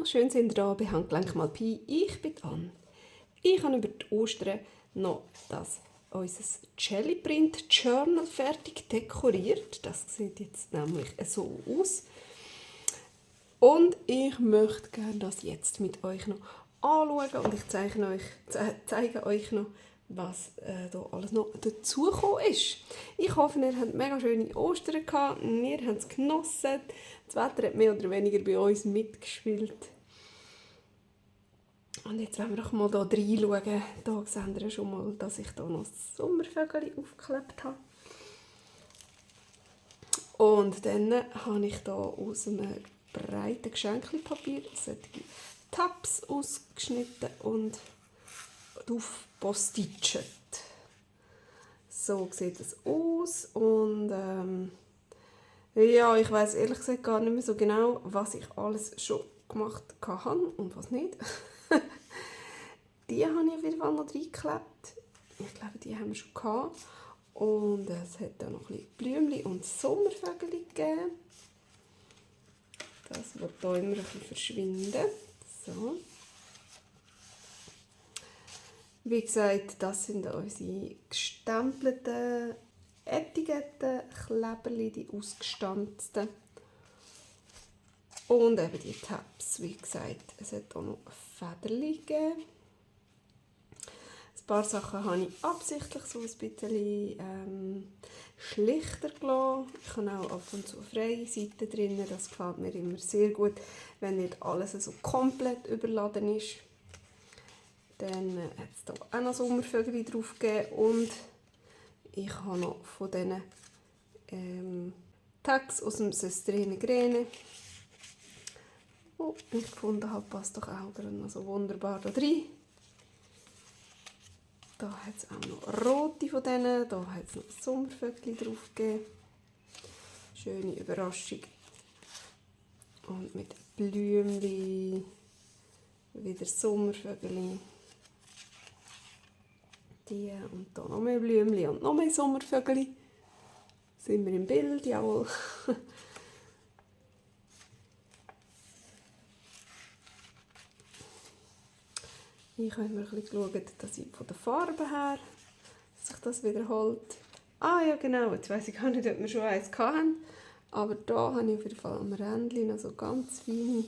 Hallo, schön sind ihr da bei Handgelenk mal Pi. Ich bin Anne. Ich habe über die Ostern noch unser Jelly Print Journal fertig dekoriert. Das sieht jetzt nämlich so aus. Und ich möchte gerne das jetzt mit euch noch anschauen und ich zeige euch noch, was da alles noch dazugekommen ist. Ich hoffe, ihr habt mega schöne Ostern gehabt. Wir haben es genossen. Das Wetter hat mehr oder weniger bei uns mitgespielt. Und jetzt wollen wir doch mal hier reinschauen. Hier seht ihr schon mal, dass ich hier noch Sommervögel aufgeklebt habe. Und dann habe ich hier aus einem breiten Geschenkpapier solche Tabs ausgeschnitten und aufgepostitschet. So sieht es aus. Und ja, ich weiss ehrlich gesagt gar nicht mehr so genau, was ich alles schon gemacht habe und was nicht. Die habe ich auf jeden Fall noch reingeklebt. Ich glaube, die haben wir schon gehabt. Und es hat da noch ein bisschen Blümchen und Sommervögel gegeben. Das wird hier immer ein bisschen verschwinden. So. Wie gesagt, das sind unsere gestempelten Etiketten, Kleberli, die ausgestanzten. Und eben die Tabs, wie gesagt, es hat auch noch Federli gegeben. Ein paar Sachen habe ich absichtlich so ein bisschen schlichter gelassen. Ich habe auch ab und zu freie Seiten drin. Das gefällt mir immer sehr gut, wenn nicht alles so komplett überladen ist. Dann hat es hier auch noch Sommervögel drauf gegeben. Und ich habe noch von diesen Tags aus dem Sestrine Grene, oh, ich gefunden habe, passt doch auch noch so wunderbar da rein. Da hat es auch noch rote von denen, da hat es noch Sommervögel drauf gegeben. Schöne Überraschung. Und mit Blümchen, wieder Sommervögel. Die und da noch mehr Blümchen und noch mehr Sommervögel. Sind wir im Bild, jawohl. Ich habe immer ein bisschen geschaut, dass ich von der Farbe her sich das wiederholt. Ah ja, genau, jetzt weiss ich gar nicht, ob wir schon eins hatten. Aber da habe ich auf jeden Fall am Rändchen noch so ganz feine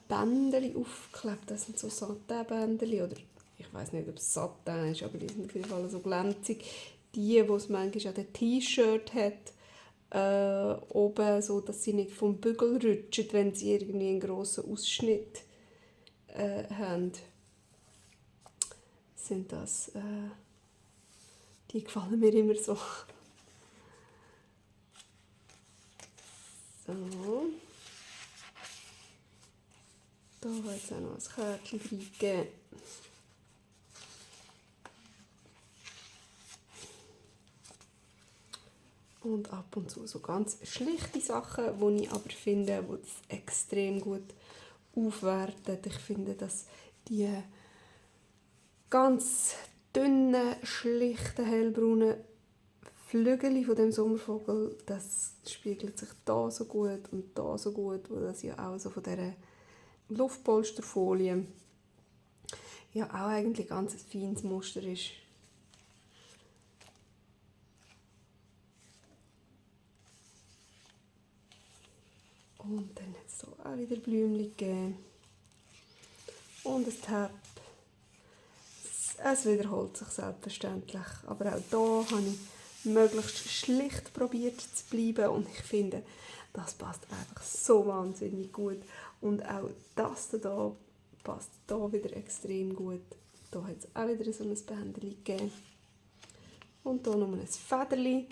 Bändchen aufgeklebt. Das sind so Satin-Bändchen, oder ich weiss nicht, ob es Satin ist, aber die sind auf jeden Fall so glänzig. Die es manchmal an den T-Shirt hat, oben, so dass sie nicht vom Bügel rutschen, wenn sie irgendwie einen grossen Ausschnitt haben, sind das, die gefallen mir immer so. So. Da hat es auch noch ein Kärtchen reingegeben. Und ab und zu so ganz schlichte Sachen, die ich aber finde, die das extrem gut aufwerten. Ich finde, dass die ganz dünnen, schlichten, hellbraunen Flügel von dem Sommervogel, das spiegelt sich da so gut und da so gut, wo das ja auch so von dieser Luftpolsterfolie ja auch eigentlich ganz ein feines Muster ist. Und dann hat es so auch wieder Blümchen gegeben. Und ein Tab. Es wiederholt sich selbstverständlich. Aber auch hier habe ich möglichst schlicht probiert zu bleiben. Und ich finde, das passt einfach so wahnsinnig gut. Und auch das hier passt hier wieder extrem gut. Hier hat es auch wieder so ein Bändchen gegeben. Und hier noch ein Federchen.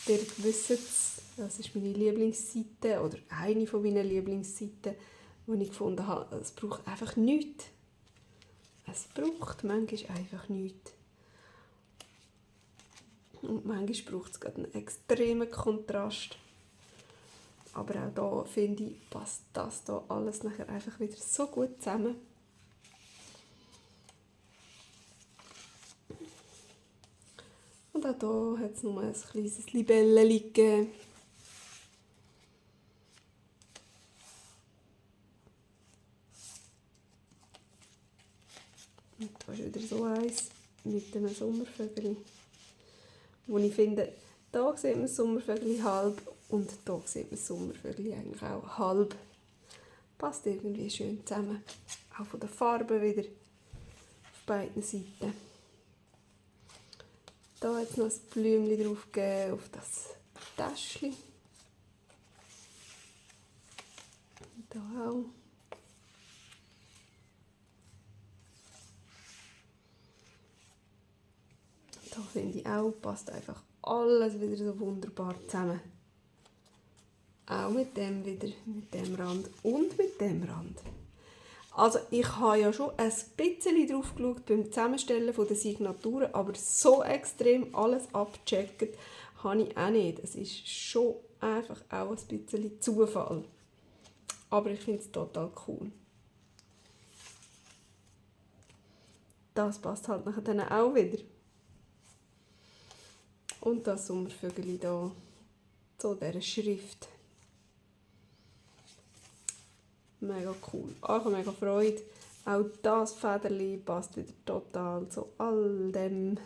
Ihr wisst es, das ist meine Lieblingsseite oder eine von meinen Lieblingsseiten, die ich gefunden habe. Es braucht einfach nichts. Es braucht manchmal einfach nichts. Und manchmal braucht es gerade einen extremen Kontrast. Aber auch hier, finde ich, passt das hier alles nachher einfach wieder so gut zusammen. Und auch hier hat es noch ein kleines Libellen gegeben. Da ist wieder so eins mit einem Sommervögel, wo ich finde, da sieht man das Sommervögel halb und da sieht man das Sommervögel eigentlich auch halb. Passt irgendwie schön zusammen. Auch von der Farbe wieder auf beiden Seiten. Da jetzt noch ein Blümchen drauf gegeben auf das Täschchen. Da auch. Da finde ich auch, passt einfach alles wieder so wunderbar zusammen. Auch mit dem wieder, mit dem Rand und mit dem Rand. Also ich habe ja schon ein bisschen drauf geschaut beim Zusammenstellen der Signaturen, aber so extrem alles abgecheckt habe ich auch nicht. Es ist schon einfach auch ein bisschen Zufall. Aber ich finde es total cool. Das passt halt nachher dann auch wieder. Und das Sommervögel hier, so dieser Schrift. Mega cool. Auch mega Freude. Auch das Federli passt wieder total zu all dem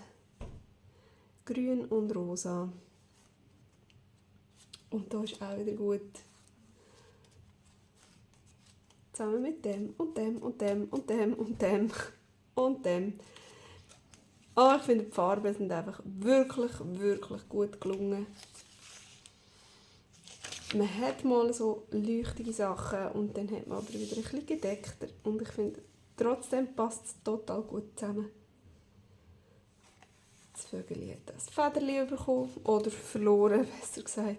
Grün und Rosa. Und da ist auch wieder gut. Zusammen mit dem und dem und dem und dem und dem und dem. Oh, ich finde, die Farben sind einfach wirklich, wirklich gut gelungen. Man hat mal so leuchtige Sachen und dann hat man aber wieder ein bisschen gedeckter. Und ich finde, trotzdem passt es total gut zusammen. Das Vögel hat das Federli bekommen oder verloren, besser gesagt.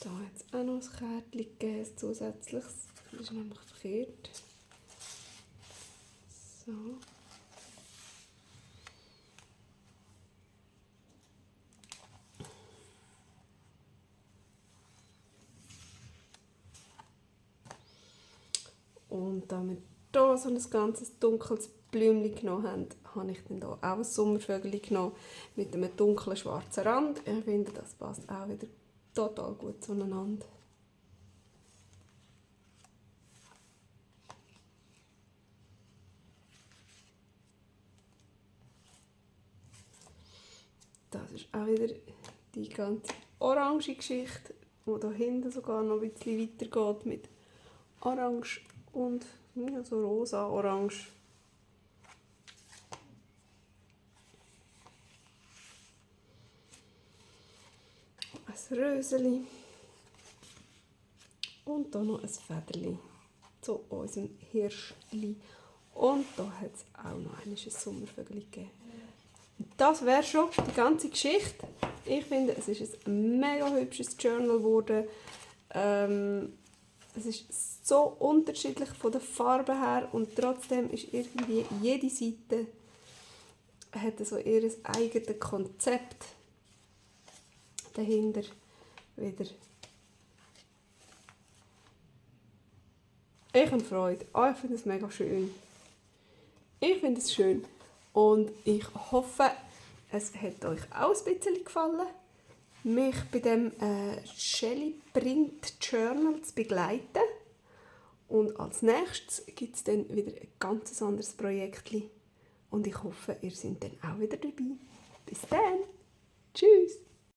Da hat es auch noch ein Kärtchen gegeben, ein zusätzliches. Das ist nämlich verkehrt. So. Und da wir hier so ein ganzes dunkles Blümchen genommen haben, habe ich dann hier auch ein Sommervögel genommen mit einem dunklen schwarzen Rand. Ich finde, das passt auch wieder total gut zueinander. Das ist auch wieder die ganze orange Geschichte, die da hinten sogar noch ein bisschen weitergeht mit Orange und ja, so rosa-orange. Ein Röseli. Und hier noch ein Federli zu unserem Hirschli. Und da hat es auch noch ein Sommervögel gegeben. Das wäre schon die ganze Geschichte. Ich finde, es ist ein mega hübsches Journal geworden. Es ist so unterschiedlich von der Farbe her und trotzdem ist irgendwie jede Seite hat so ihr eigenes Konzept dahinter wieder. Ich habe Freude. Ich finde es mega schön. Ich finde es schön. Und ich hoffe, es hat euch auch ein bisschen gefallen, mich bei dem Shelly Print Journal zu begleiten. Und als nächstes gibt es dann wieder ein ganz anderes Projekt. Und ich hoffe, ihr seid dann auch wieder dabei. Bis dann. Tschüss.